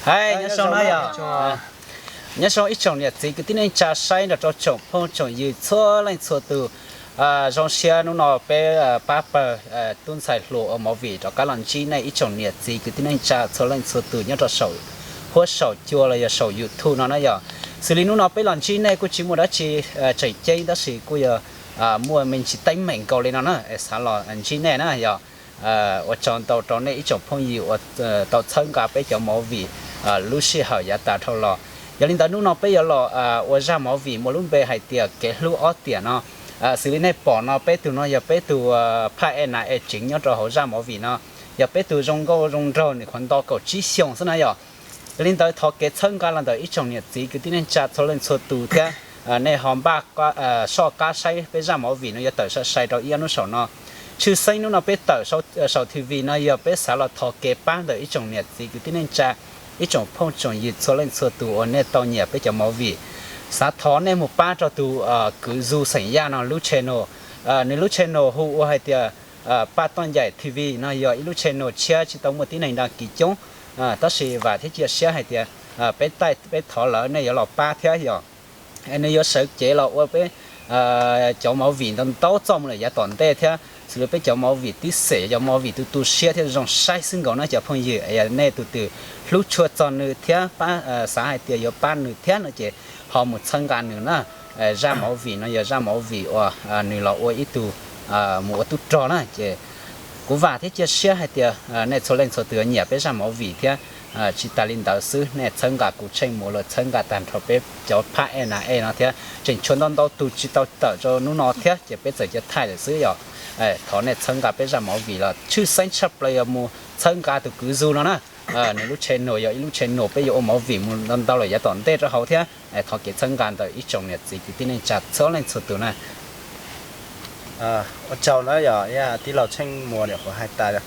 Hais nyob zoo na yog, nyob zoo ib tsoom niam txiv kwv tij neej tsa saib nrog rau tsoom phooj tsoom ywg txhua leej txhua tus. Zoo siab hnub no peb pab pawg tub ntxhais hluas ua movie rov qab los ntsib nej ib tsoom niam txiv kwv tij neej tsa txhua leej txhua tus nyob rau saum huab saum cua los yog saum YouTube no na yog. Xws li hnub no peb los ntsib nej kuj tsis muaj dab tsi tseem ceeb tab sis kuj yog muaj me ntsis teeb meem nkaus li no na es xav los ntsib nej na yog. Ua tsaug ntau rau nej ib tsoom phooj ywg uas tau txhawb nqa peb cov movie lub sij hawm yav tas dhau los. Yog li ntawd hnub no peb yuav los ua zaj movie muaj lub npe hais tias Kev Hlub Ob Tiam no. Xws li nej pom no peb tug no yog peb tug phaj ej nas ej tseem nyob rau hauv zaj movie no, yog peb tug zoo nkauj zoo nraug nws qhuav nto kaum tsib xyoos xwb na yog. Yog li ntawd thov kev txhawb nqa los ntawm ib tsoom niam txiv kwv tij neej tsa txhua leej txhua tus thiab nej ho npaj soj qab saib peb zaj movie no yuav tawm sai sai rau ib ob hnub saum no. Tshwj xeeb hnub no peb tawm saum T V no yog peb xav los thov kev pab ntawm ib tsoom niam txiv kwv tij neej tsa, ib tsoom phooj tsoom ywg txhua leej txhua tus uas nej tau nyiam peb cov movie. Xav thov nej mus pab rau tus kwv Zu xeem Yaj no lub channel. Nws lub channel hu ua hais tias Paj Toj Ncaim T V no yog ib lub channel tshiab tsis tau muaj tib neeg dag kis coob, tab sis vam thiab cia siab hais tias peb taij peb thov lawm nej yuav los pab thiab yog nws yuav sawv cev los ua peb cov movie ntau ntau txoj mus lawm yav tom ntej thiab xws li peb cov movie tib xeem cov movie tu tu siab thiab zoo saib xwb nkaus na cov phooj ywg. Nej tus twg hlub tshua txog nws thiab xav hais tias yuav pab nws thiab no ces ho mus txhawb nqa nws na. Zaj movie no yog zaj movie uas nws los ua ib tug mus ua tub rog na ces kuv vam thiab cia siab hais tias nej txhua leej txhua tus yuav nyiam peb zaj movie thiab. Tsis tas li ntawd xwb nej txhawb nqa kuv Tsheej Muas los txhawb nqa tag nrho peb cov phaj ej nas ej no thiab tseem tshuav ntau ntau tus tsis tau tawm rau hnub no thiab ces peb txawm cia thaij lawm xwb yog. Thov nej txhawb nqa peb zaj movie los tshwj xeeb tshaj plaws yog mus txhawb nqa tus kwv Zu no na. Nws lub channel yog ib lub channel peb yuav ua movie mus ntau ntau lawm yav tom ntej rau hauv thiab thov kev txhawb nqa ntawm ib tsoom niam txiv kwv tij neej tsa txhua leej txhua tus na. Ua tsaug na yog tij laug Tsheej Muas niam qhuav hais tas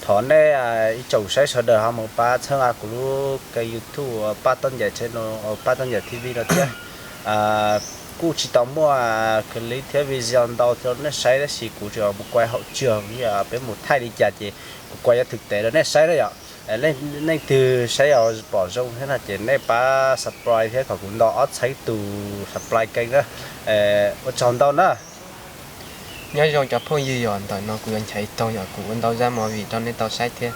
thov nej ib tsoom saib sawv daws ho mus pab txhawb nqa kuv lub kênh YouTube Paj Toj Ncaim channel, Paj Toj Ncaim T V no thiab. Kuj tsis tau muaj clip thiab video ntau rau nej saib tab sis kuv tsuas mus quay hauv trường, peb mus thaij li cas ces kuv quay yuav thực tế rau nej saib na yom. Leej twg saib pom zoo thiab no ces nej pab subscribe thiab kom kuv nto ob txhiab tus subscribe kênh na. Ua tsaug ntau na. Nyob zoo cov phooj ywg yom, ntawm no kuv yuav nchaiv tau yom, kuv ua ntau zaj movie rau nej tau saib thiab.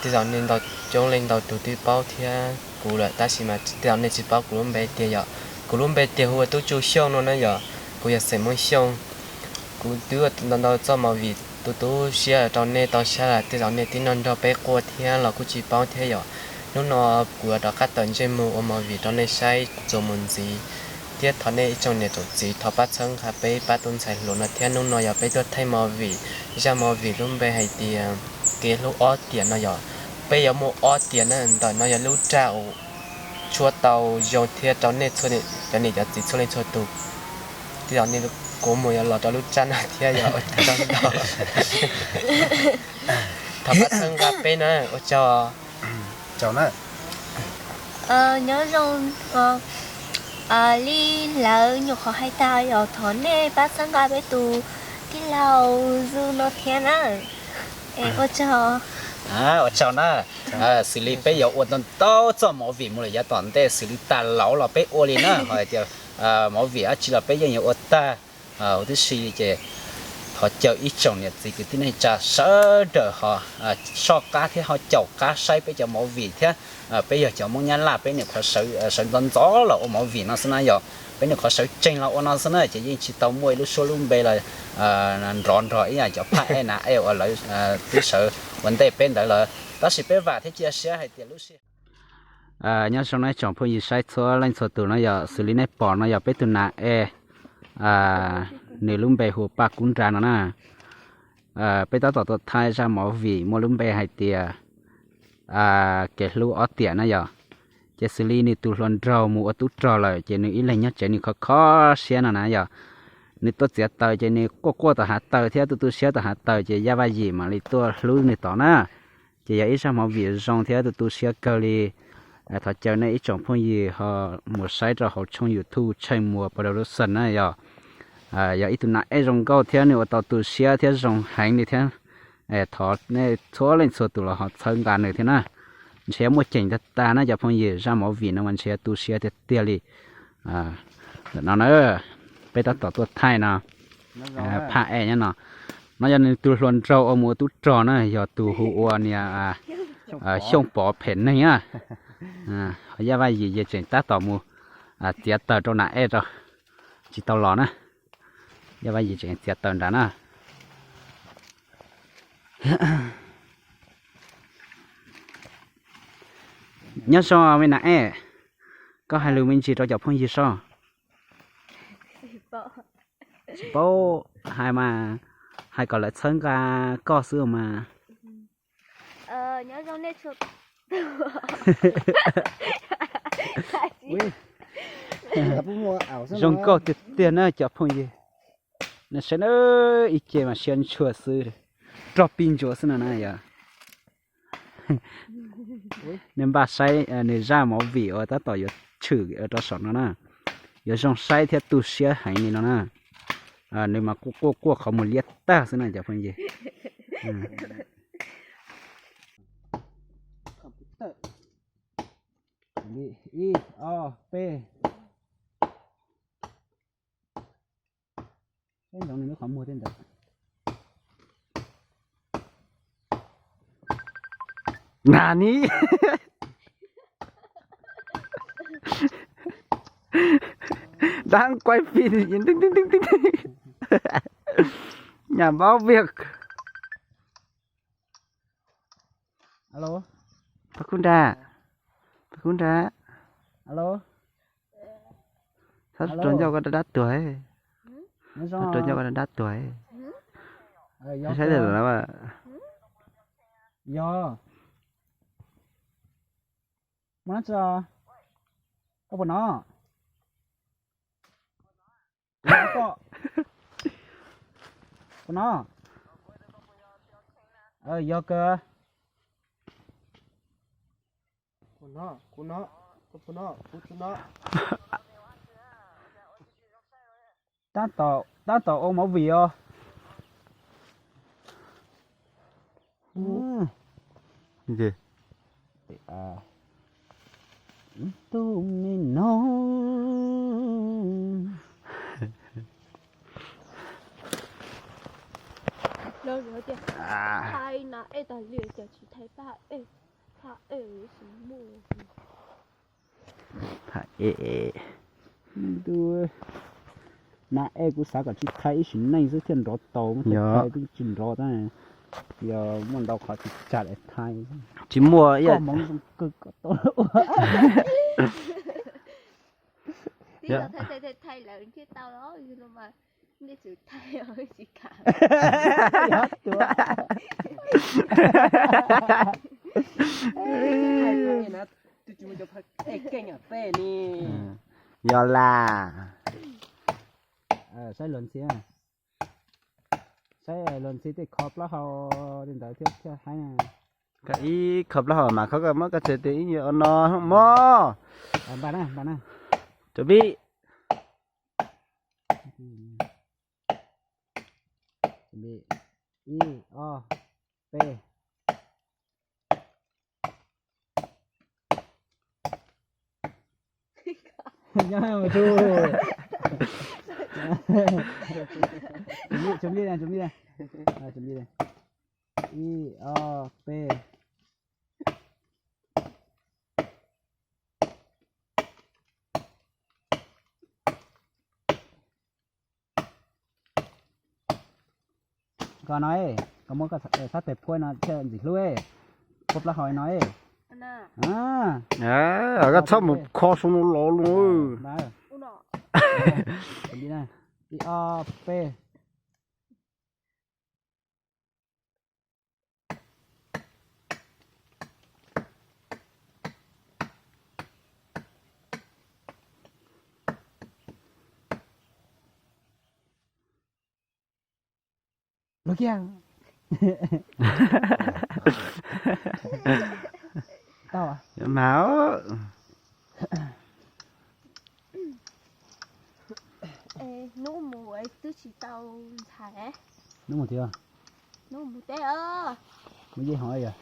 Tej zaum nej ntau coob leej ntau tus twb paub thiab kuv lawm tab sis mas tej zaum nej tsis paub kuv lub npe tiag yom. Kuv lub npe tiag hu ua Tub Tsu Xyooj no na yom, kuv yog xeem Hmoob Xyooj. Kuv twb ua ntau ntau txoj movie tu tu siab rau nej tau saib lawm, tej zaum nej twb nrog nrog peb quaj thiab los kuj tsis paub thiab yom. Hnub no kuv yuav rov qab tawm ntsej muag ua movie rau nej saib txuas mus ntxiv, thiab thov nej ib tsoom niam tsoom txiv thov pab txhawb nqa peb pab tub ntxhais hluas no thiab. Hnub no yog peb tuaj thaij movie, zaj movie lub npe hais tias Kev Hlub Ob Tiam no yom. Peb yuav muaj ob tiam na, ntawm no yog lub raj uas tshuab tau zoo thiab rau nej txhua cov niam cov txiv txhua leej txhua tus. Tej zaum nej kuv mus yuav los rau lub raj no thiab yog ua tsaug ntau. Thov pab txhawb nqa peb na, ua tsaug. Nyob zoo, li lawv nyuam qhuav hais tas yog thov nej pab txhawb nqa peb tus tij laug Zu no thiab na. Ua tsaug. Ua tsaug na. Xws li peb yuav ua ntau ntau txoj movie mus lawm yav tom ntej xws li tas lauv los peb ua li na, ho hais tias movie dab tsi los peb yeej yuav ua tag huv tib si ces thov caw ib tsoom niam txiv kwv tij neej tsa sawv daws ho soj qab thiab ho caum qab saib peb cov movie thiab. Peb yog cov Hmoob Nyab Laj peb nyuam qhuav sawv ntxov ntxov los ua movie no xwb na yog, peb nyuam qhuav sawv tsees los ua no xwb na ces yeej tsis tau muaj ib lub suab lub npe los nrov nrog ib yam cov phaj ej nas ej uas lawv twb sawv ua ntej peb ntawd lawm. Tab sis peb vam thiab cia siab hais tias lub sij Nyob zoo na ib tsoom phooj ywg saib txhua leej txhua tus no yog xws li nej pom no yog peb tus nas ej, nws lub npe hu Paj Kub Nra no na. Peb tab tom tuaj thaij zaj movie muaj lub npe hais tias Kev Hlub Ob Tiam na yog. Ces xws li nws tus hluas nraug mus ua tub rog lawm ces nws ib leeg nyob tsev nws khov kho siab no na yog. Nws tuaj txiav taws ces nws quaj quaj tom hav taws thiab tu tu siab tom hav taws ces Yaj Vaj Yim mam li tuaj hlub nws tod na. Ces yog ib zaj movie zoo thiab tu tu siab kawg li. Thov caw nej ib tsoom phooj ywg ho mus saib rau hauv tshooj YouTube Tsheej Muas Production na yog. Yog ib tug nas ej zoo nkauj thiab nws ua tau tu siab thiab zoo heev li thiab. Thov nej txhua leej txhua tus los ho txhawb nqa nws thiab na. ntshe muaj ceem tag tag na cov phooj ywg, zaj movie no mas ntshe tu siab tiag tiag li. Ntawm no na, peb tab tom tuaj thaij no, phaj ej nyob no. No yog nws tus hluas nraug uas mus ua tub rog na, yog tus hu ua niag Xyooj Pov phem neeg na. Ho Yaj Vaj Yim ces tseem tab tom mus txiav taws rau Nam Ej rau, tsis tau los na. Yaj Vaj Yim tseem txiav taws nrad na. Nyob zoo me Nam Ej, koj hais lus me ntsis rau cov phooj ywg soj. Tsis paub hais mas, hais kom lawv txhawb nqa koj xwb mas. Zoo nkauj tiag tiag na cov phooj ywg. Nws saib na, ib ce mas siab ntshua xwb, rog pib ntsuav xwb no na yog. Nws npaj saib nws zaj movie uas tab tom yuav tshwm rau saum no na, yuav zoo saib thiab tu siab heev li no na. Nws mas quaj quaj quaj qhov muag liab tag xwb na cov phooj ywg. Ib, ob, peb. Peb ntsoov nws lub qhov muag tej ntawd. Na ni, đang quay phim, nhà báo việc. Alo. Pab Kub Nra. Pab Kub Nra. Alo. Txhob rau ncauj koj dab dab tuag. Txhob rau ncauj koj dab dab tuag. Saib saib lawm na. Yog. Muaj dab tsi os? Koj puas hnov? Puas hnov? Yog kawg. Tab tom ua movie os. Tus me noog. Lawv tias thaij na ej tas li cas tsis thaij pab ej, pab ej tsis muaj. Pab ej. Ntuj, na ej kuv xav kom tsis thaij ib sim neej xwb thiaj nrov tau, muab thaij thaij twb tsis nrov tab. Yog muaj ntau qhov tsis tsa li thaij. Tsis muaj ib yam. Koj hmoov zoo kawg kom tau ua. Thaij thaij thaij lawm thiaj tau los, nej tsum thaij tsis kam. Yog tus, ej, keej peb ni. Yog las. Saib luag ntxhi, saib luag ntxhi tej kho plaub hau li ntawd thiab thiaj haib na. Koj ib kho plaub hau mas kho koj muab koj tsev tes ib nyuag no mog. Npaj na, npaj na. Cov pib. Ib, ob, peb. Nyob mus tsuj. Tsum li, tsum li, tsum li. Ib, ob, peb. Koj no, koj muab koj sab tes phua no thiaj ntxim hlub, phua plaub hau no. Koj txhob mus kho su no los lawm. Ib, ob, peb. Luag kiag. Tau mas. Hnub mus twb tsis tau ntxhais. Hnub mus tiag. Hnub mus teb os. Mus yeej hov yog.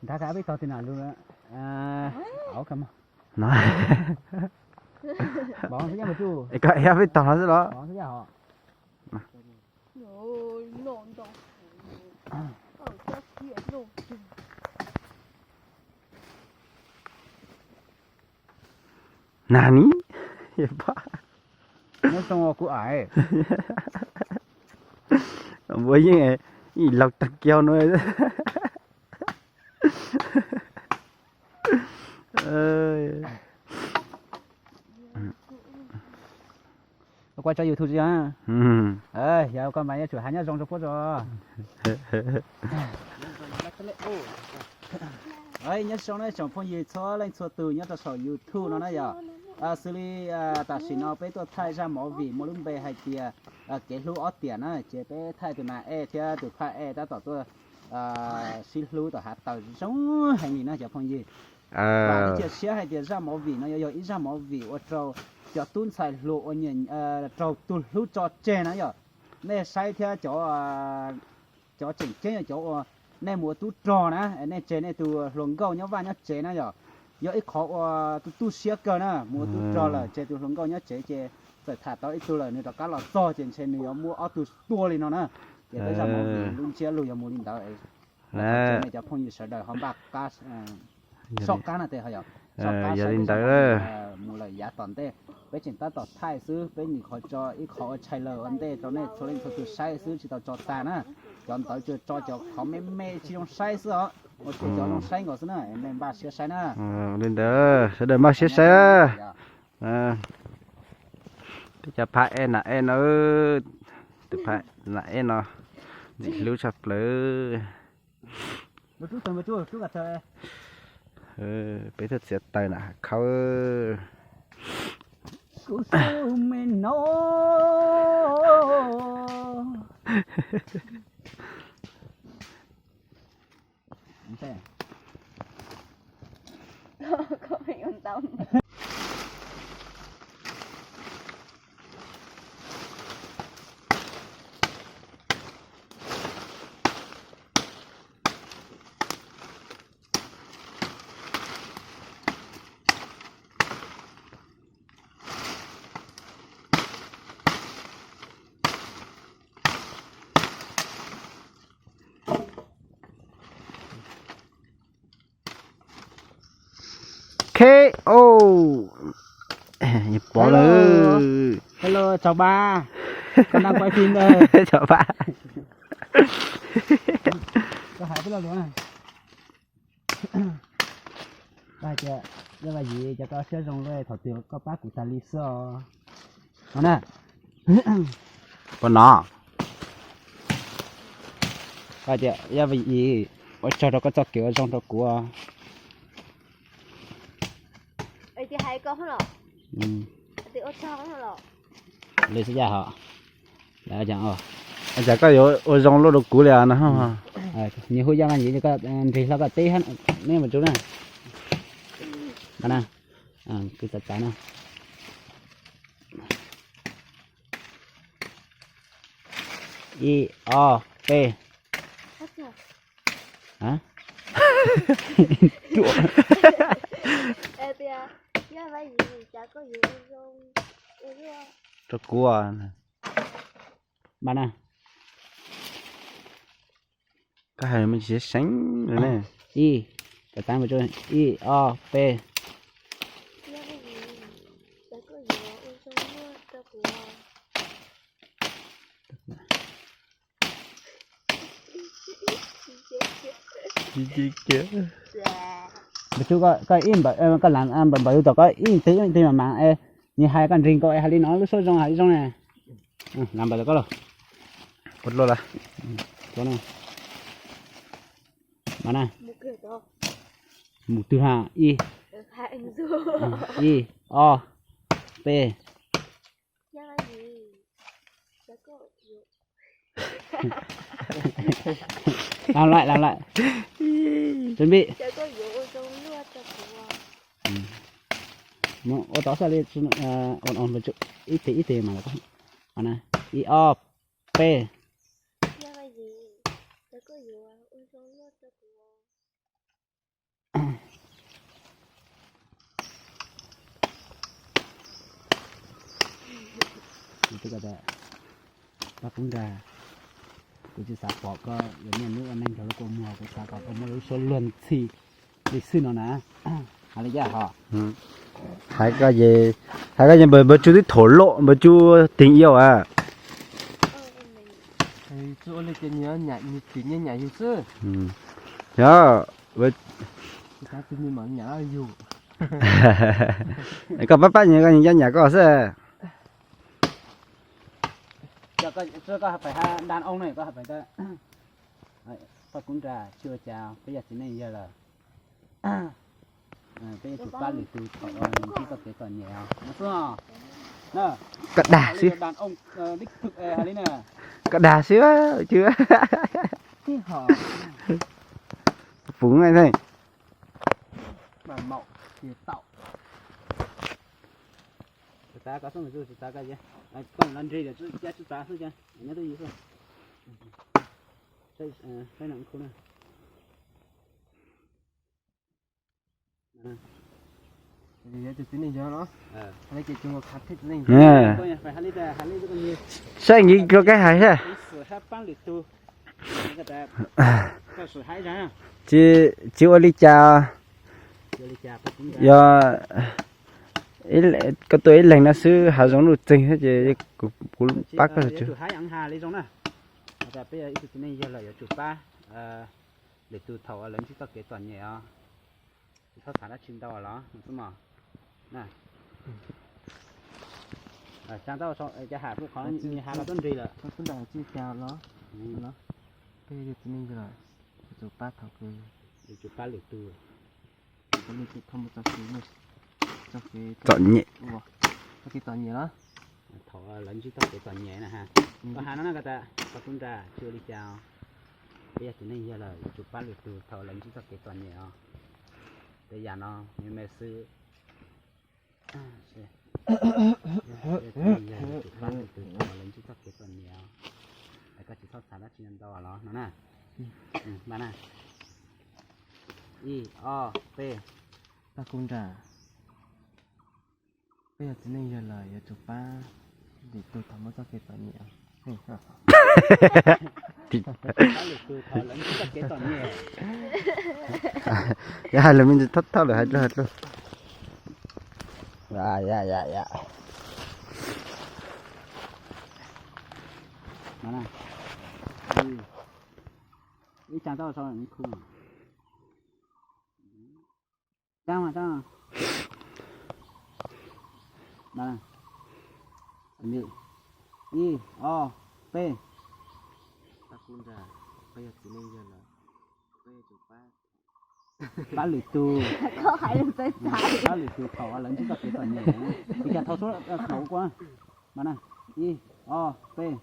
Nrhav peb tog ti na lug. No. Koj eb peb tog no xwb los? Nag ni, nyob zoo kuv a, npua yeej ib laug tag kiag no. Koj kuaj tso YouTube tsi? Yog koj mas yuav tsum hais nyob zoo rau puab tso. Nyob zoo na tsoom phooj ywg txhua leej txhua tus nyob rau saum YouTube no na yom. Xws li tam sim no peb tuaj thaij zaj movie muaj lub npe hais tias Kev Hlub Ob Tiam na, ces peb thaij tus nas ej thiab tus phaj ej tab tom tuaj sib hlub tom hav taws zoo heev li na cov phooj ywg. Vam thiab cia siab hais tias zaj movie no yuav yog ib zaj movie ua rau cov tub ntxhais hluas ua nyiam raug tus hlub tso tseg na yom. Nej saib thiab cov tseem ceeb yog cov uas nej mus ua tub rog na, nej tseg nej tus hluas nkauj nyob vaj nyob tsev na yom, yog ib qhov uas tu tu siab kawg na. Mus ua tub rog lawm tseg tus hluas nkauj nyob tsev ces txawm tham tau ib tug lawm nws rov qab los txog ces ntshe nws yuav muab ob tug tua li no na. Ces peb zaj movie lub ntsiab lus yog mus li ntawd. Thov nej cov phooj ywg sawv daws ho npaj qab, soj qab na tes ho yog soj qab saib peb zaj movie mus lawm yav tom ntej. Peb tseem tab tom thaij xwb, peb nyuam qhuav tso ib qho ua trailer ua ntej rau nej txhua leej txhua tus saib xwb tsis tau tso tag na. Cov ntawd tsuas tso cov qhov me me tsis zoo saib xwb os, ua tsuas cov zoo saib nkaus xwb na, nej npaj siab saib na. Li ntawd sawv daws npaj siab saib. Peb cov phaj ej nas ej no, tus phaj nas ej no ntxim hlub tshaj plaws. Peb tuaj txiav taws na, khawb. Kuv xub me no. K O. Pov lawm. Hello, chào ba. Con đang quay phim đây. Chào ba. Koj hais peb lo lus na. Koj hais tias, Yaj Vaj Yim, cas koj siab zoo luaj, thaum twg koj pab kuv tas li xwb os. No na. Puas no? Koj tias, Yaj Vaj Yim, ua tsaug rau koj txoj kev ua zoo rau kuv. Li xwb yaj hos. Cas koj yuav ua zoo luaj rau kuv li no. Nyias hu Yaj Vaj Yim, koj nrig hlo koj teb, neb mus tsuj na. Kuv txav txav na. Ib, ob, peb. Rau kuv. Npaj na. Koj hais me ntsis seev seev na. Ib, ib, ob, peb. Tus koj ib npawm, koj lam npawm npawm yus tom koj ib teg ib teg mas mas, nws hais koj nrig nkaus es hais li no lub suab zoo hais li zoo na. Lam npawm tom koj los. Ua dua lawm. Mas na. Mus twg ha? Ib, ib, ob, peb. Lam lawm, lam lawm. Chuẩn bị. Mus ua tau xwb li, ib teg ib teg mas. Ib, ob, peb. Paj Kub Nra, kuv tsis xav pom koj yuav niaj hnub ua neej nrog lub kua muag, kuv xav kom koj muaj lub suab luag ntxhi li xwb no na. Hais li cas ho? Hais koj ces, hais koj ces npawg Tsu twb thaum loj npawg Tsu tiag ib yam a. Yog, koj pab pab nyias koj nyias cov nyam koj xwb. Koj pais hab dan oo ne, koj pais, Paj Kub Nra, tsis ua cas, peb yog txiv neej yawg lawm. Peb yuav tsum pab lwm tus thaum ntsib txoj kev txom nyem os. Koj dag xwb. Koj dag xwb, tsis pum. Saib nkiv rau kab hais saib. Tsis, tsis ua li cas. Yog koj tuaj ib leeg no xwb hav zoov nuj txeeg thiab ces kuv pab koj. Peb yog ib tug txiv neej yawg lawm yuav tsum pab lwm tus thaum lawv ntsib txoj kev txom nyem os. Tsis txhob xav dab tsi ntau los xwb mog. Tsaa tau, cas has pub qhov nws has los tuab nrig lawm. Peb yog txiv neej yawg lawm, yuav tsum pab thaum, yuav tsum pab lwm tus txom nyem, txoj kev txom nyem los thaum lawv ntsib txoj kev txom nyem na ha. Koj has no na, koj tas, Paj Kub Nra, tsis ua li cas. Peb yog txiv neej yawg lawm yuav tsum pab lwm tus thaum lawv ntsib txoj kev txom nyem os. Tej yam no me me xwb. Yuav tsum pab lwm tus thaum lawv ntsib txoj kev txom nyem os. Es koj tsis txhob xav dab tsi ntau los no na. Npaj na. Ib, ob, peb. Paj Kub Nra, peb yog txiv neej yawg lawm yuav tsum pab lwm tus thaum muaj txoj kev txom nyem. Pab lwm tus thaum lawv ntsib txoj kev txom nyem. Yog hais lus me ntsis thauj thauj lawm hais dlua hais dlua. Ib tsaa tau sau khu. Tsaa mas tsaa. Ib, ob, peb. Pab lwm tus, pab lwm tus thaum lawv ntsib txoj kev txom nyem. Li cas thau suab thaum ua kua. Mas na, ib, ob, peb.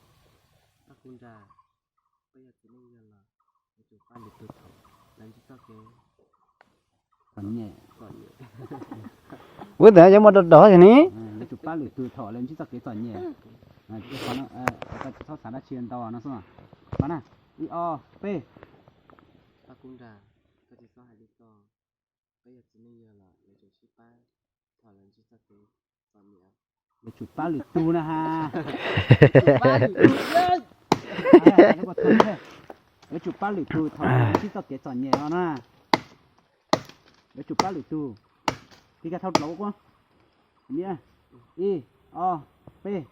Txom nyem. Ua ntawd yuav muaj dog dog thiab ne. Yuav tsum pab lwm tus thaum lawv ntsib txoj kev txom nyem. Koj tsis txhob xav dab tsi ntau no xwb. Mas na, ib, ob, peb. Yuav tsum pab lwm tus na ha. Yuav tsum pab lwm tus thaum ntsib txoj kev txom nyem no na. Yuav tsum pab lwm tus. Tiv ka thau dlauv ua kua. Ib, ob, peb.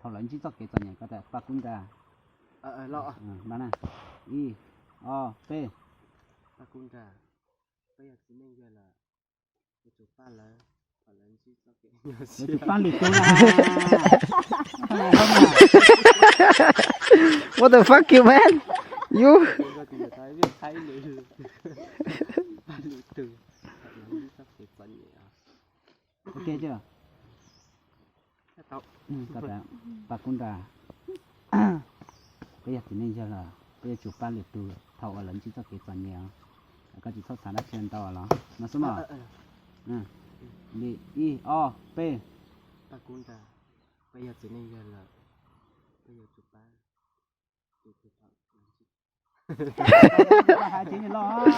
Thaum lawv ntsib txoj kev txom nyem koj tas Paj Kub Nra. Ib, ob, peb. Yuav tsum pab lwm tus na. What the fuck you man? You. Ok chưa? Paj Kub Nra, peb yog txiv neej yawg lawm, peb yuav tsum pab lwm tus thaum uas lawv ntsib txoj kev txom nyem. Koj tsis txhob xav dab tsi ntau los no xwb mog. Li ib, ob, peb. Paj Kub Nra, peb yog txiv neej yawg lawm, peb yuav tsum pab. Hais tsev niag loj.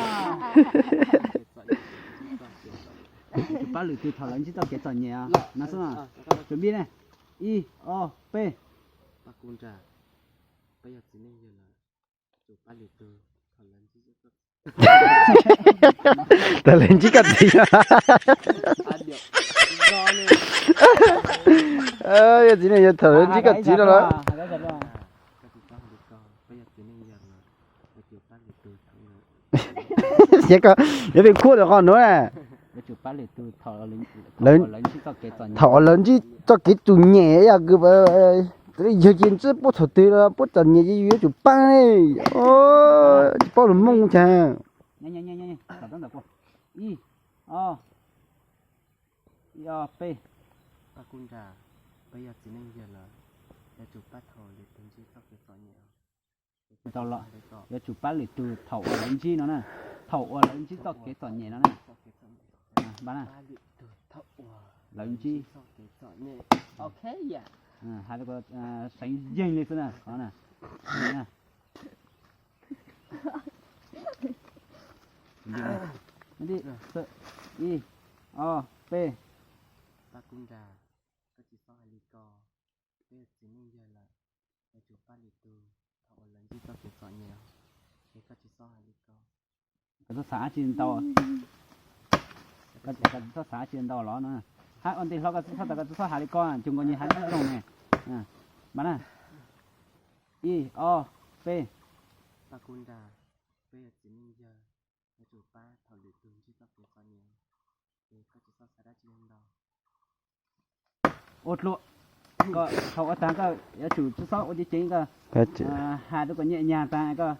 Yuav tsum pab lwm tus thaum lawv ntsib txoj kev txom nyem no xwb. Tsum npib ne. Ib, ob, peb. Thaum lawv ntsib koj txiv, yog txiv neej yawg thaum lawv ntsib koj txiv no los. Xyov koj yuav pheej khuab rau qhov nuav na. Thaum uas lawv ntsib txoj kev txom nyem yog kws yawg ces ntsib puab thaum twg los puab txom nyem ces yus yuav tsum paab ne. Tsis paub lus Hmoob cas. Ib, ob, ib, ob, peb. Yuav tsum pab lwm tug thaum uas lawv ntsib no na, thaum uas lawv ntsib txoj kev txom nyem no na. Lawv ntsib, hais seev yeeg li xwb na, qhov na. Ib, ob, peb. Koj txhob xav dab tsi ntau, koj txhob xav dab tsi ntau los no. Hab ua ntej hlo koj txhob, koj txhob hais li ko, cuag nkaus nyias hais zoo ne. Mas na, ib, ob, peb. Ua dlua, thaum ua taag koj yuav tsum tsi xob ua ceev ceev, koj has rua kom nyaj nyag taag, koj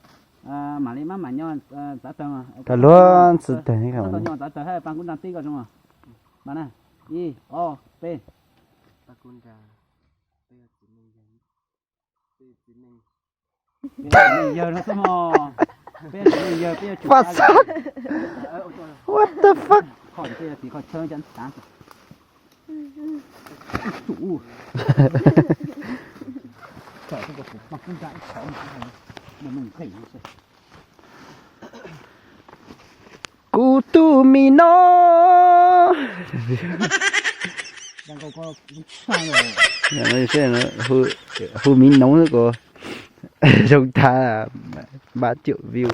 mam li mab mam nyob txav taws, koj luag ntxhi taag, txhob tau nyob txav taws hab paag kuv nraag tib koj zoo. Mas na, ib, ob, peb. Peb yog txiv neej yawg no xwb mog. Peb yog txiv neej yawg, peb yuav tsum, what the fuck? Qhov ntawd yog tim qhov chaw cov tav. Kuv tus mi no, hu mi no ko, zoo tag, ba triệu view.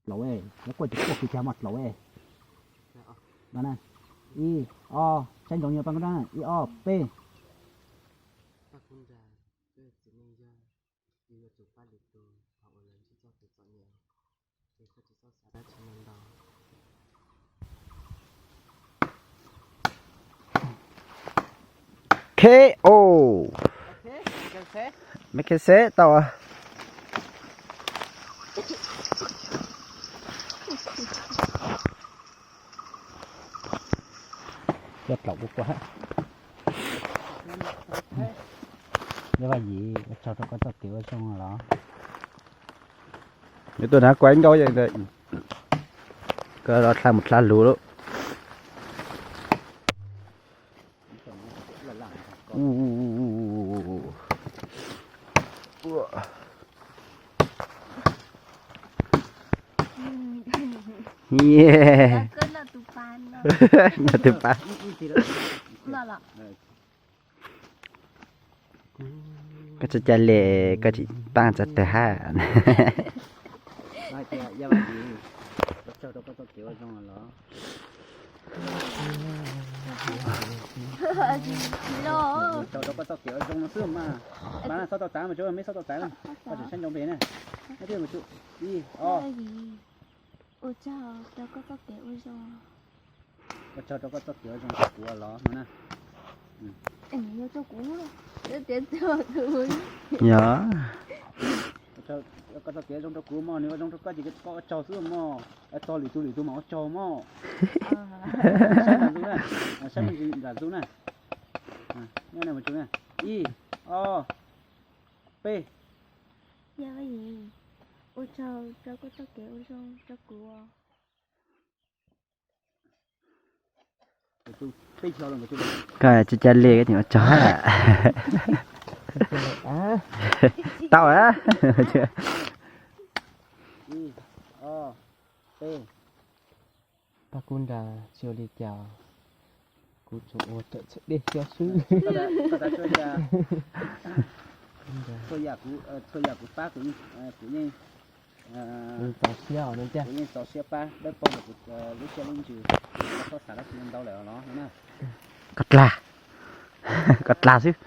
Dlaus, kuaj tsis kuaj kws cas mas dlaus. Ib, ob, saib ntsoov yog pab kuv nraag, ib, ob, peb. K O. Me khe xeb tau. Coj dlaum ua kua hab. Yog Vaj Yim, ua tsaug rau koj txoj kev ua zoo los. Yuav tuaj nrhav kuaj ib nkaub, koj los dlha mus dlha lug lawm. Noj tus pas. Koj txhob ca le, koj tsis taab txog tawg hab. Txhob tau tav mas, meb txhob tau tav, koj tseem saib ntsoov pem na. Ib, ob. Ua tsaug rau koj txoj kev ua zoo rau kuv los no na. Yog, koj txoj kev zoo rau kuv mog, nws ua zoo rau koj ces koj ua tsaug xwb mog. Txog lwm tus lwm tus mas ua tsaug mog. Saib me ntsis nram ntug na. Ib, ob, peb. Yog Vaj Yim, ua tsaug rau koj txoj kev ua zoo rau kuv. Koj tsis cia li koj tseem ua tsov. Tau a. Pab kub nra tsis ua li cas, kuv tsuas ua raws txhua dej xyov xwb. Txhua yam kuv pab kuv yeej txaus siab no tiag. Kuv yeej txaus siab pab dawb paug ntawm kuv lub siab lub ntsws, txhob xav dab tsi ntau lawm los na. Koj dlag, koj dlag xwb.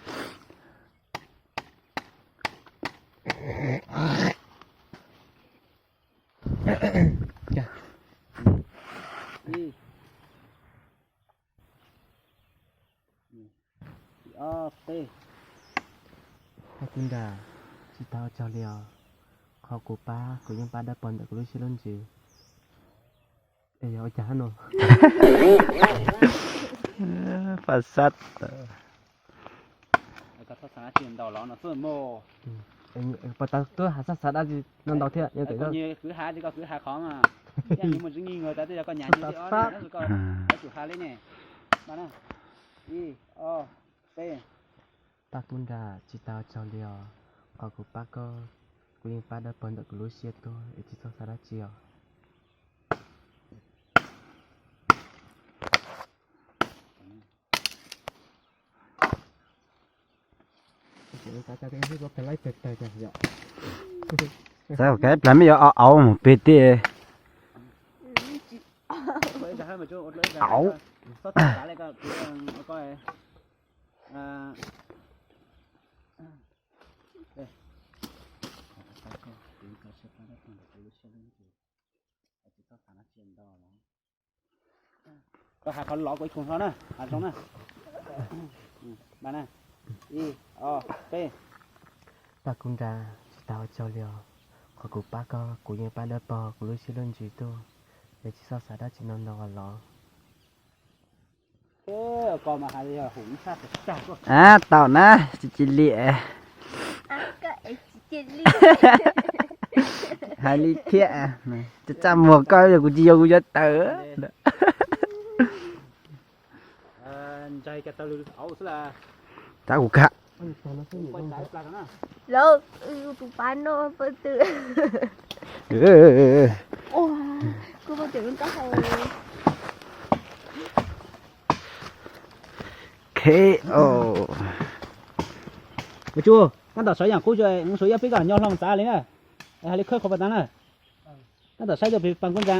Ib, ob, peb. Pab kub nra, tsis tau ua tsaug li os. Qhov kuv pab kuv yeej pab dawb paug ntawm kuv lub siab lub ntsws. Es yog ua cas no? Pab sab. Pas tas tub has xav xav dab tsi no ntau thiab. Kwv ha kwv ha qhov mas, yog muaj tsis ngii nkaus tas tej yog koj nyav nyob tej ob ne, koj tsum ha li ne. Ib, ob, peb. Pab kub nra, tsis tau ua tsaug li os. Qhov kuv pab koj, kuv yeej pab dawb paug ntawm kuv lub siab tuaj es tsis txhob xav dab tsi os. Xav ua kab plag me yuav au au mus pem tiag. Au. Koj has qhov lov kuv ib khoom hlo na, has zoo na. Ib, ob, peb. Pab kub nra, tsis tau ua tsaug li os. Qhov kuv pab koj, kuv yeej pab dawb paug kuv lub siab lub ntsws tuaj, es tsis txhob xav dab tsi no ntau los. Ab, tau na, tsis cia li. Hais li thiab, txaj muag koj yog kuv tsis yuav kuv yuav tawm. Tab kuv kag. Lawv, tus pab no pab twg? Kuv pab twg lub taub hau. K O. Ua tsuj, tab tom sawv yaam qub tsuas ib pib kom nyo hlo mus txav li na. Hais li khawb qhov pas tas na. Tab tom saib rau pem pas kub ntxa.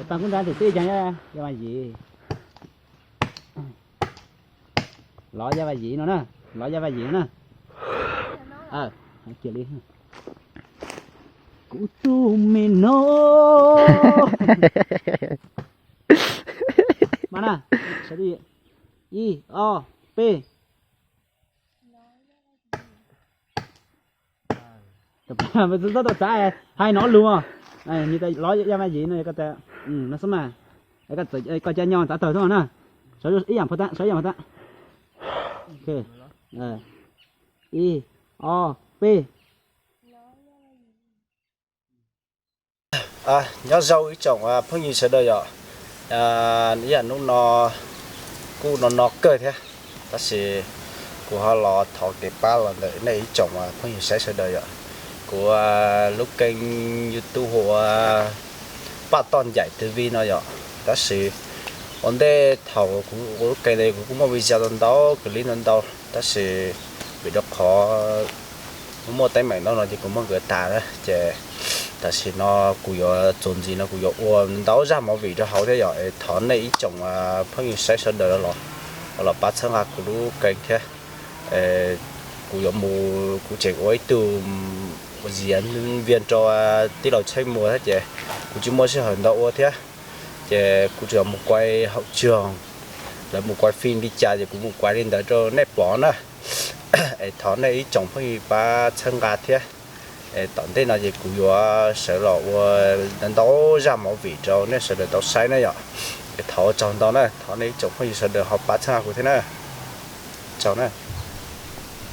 Pas kub ntxa ntawm teb cas ya vas yim. Lov ya vas yim no na, lov ya vas yim no na. Kiag li. Kuv tus me no. Mas na, ib, ob, peb. Txhob tau txav, hais nov lus os. Lov ya vas yim no, no xwb mas. Koj cov nyo txav tawg xwb na. Ib yam phua ta, sawv ib yam phua ta. Ib, ob, peb. Nyob zoo ib tsoom phooj ywg sawv daws yom. Ib yam hnub no kuj no no kawg thiab, tab sis kuv ho los thov kev pab los ntawm nej ib tsoom phooj ywg saib sawv daws yom. Kuv lub keeb YouTube hu ua Paj Toj Ncaim T V no yom, tab sis ua ntej thaum kuv ua lub keeb ntawd kuv kuj muaj video ntau ntau, clip ntau ntau, tab sis vim rau qhov muaj teeb meem ntau no ces kuv muab nkawd tas na, ces tam sim no kuv yuav txuas ntxiv no kuv yuav ua ntau zaj movie rau hauv thiab yom. Thov nej ib tsoom phooj ywg saib sawv daws los, los pab txhawb nqa kuv lub keeb thiab. Kuv yuav mus, kuv tseem ua ib tug diễn viên rau tij laug Tsheej Muas thiab ces kuv tsis muaj sij hawm ntau ua thiab, ces kuv tsuas mus quay hậu trường, lawv mus quay phim li cas ces kuv mus quay li ntawd rau nej pom na. Es thov nej ib tsoom phooj ywg pab txhawb nqa thiab. Tom ntej no ces kuv yuav sawv los ua ntau zaj movie rau nej sawv daws tau saib na yom. Es thov ua tsaug ntau na, thov nej ib tsoom phooj ywg sawv daws ho pab txhawb nqa kuv thiab na. Tsaug na.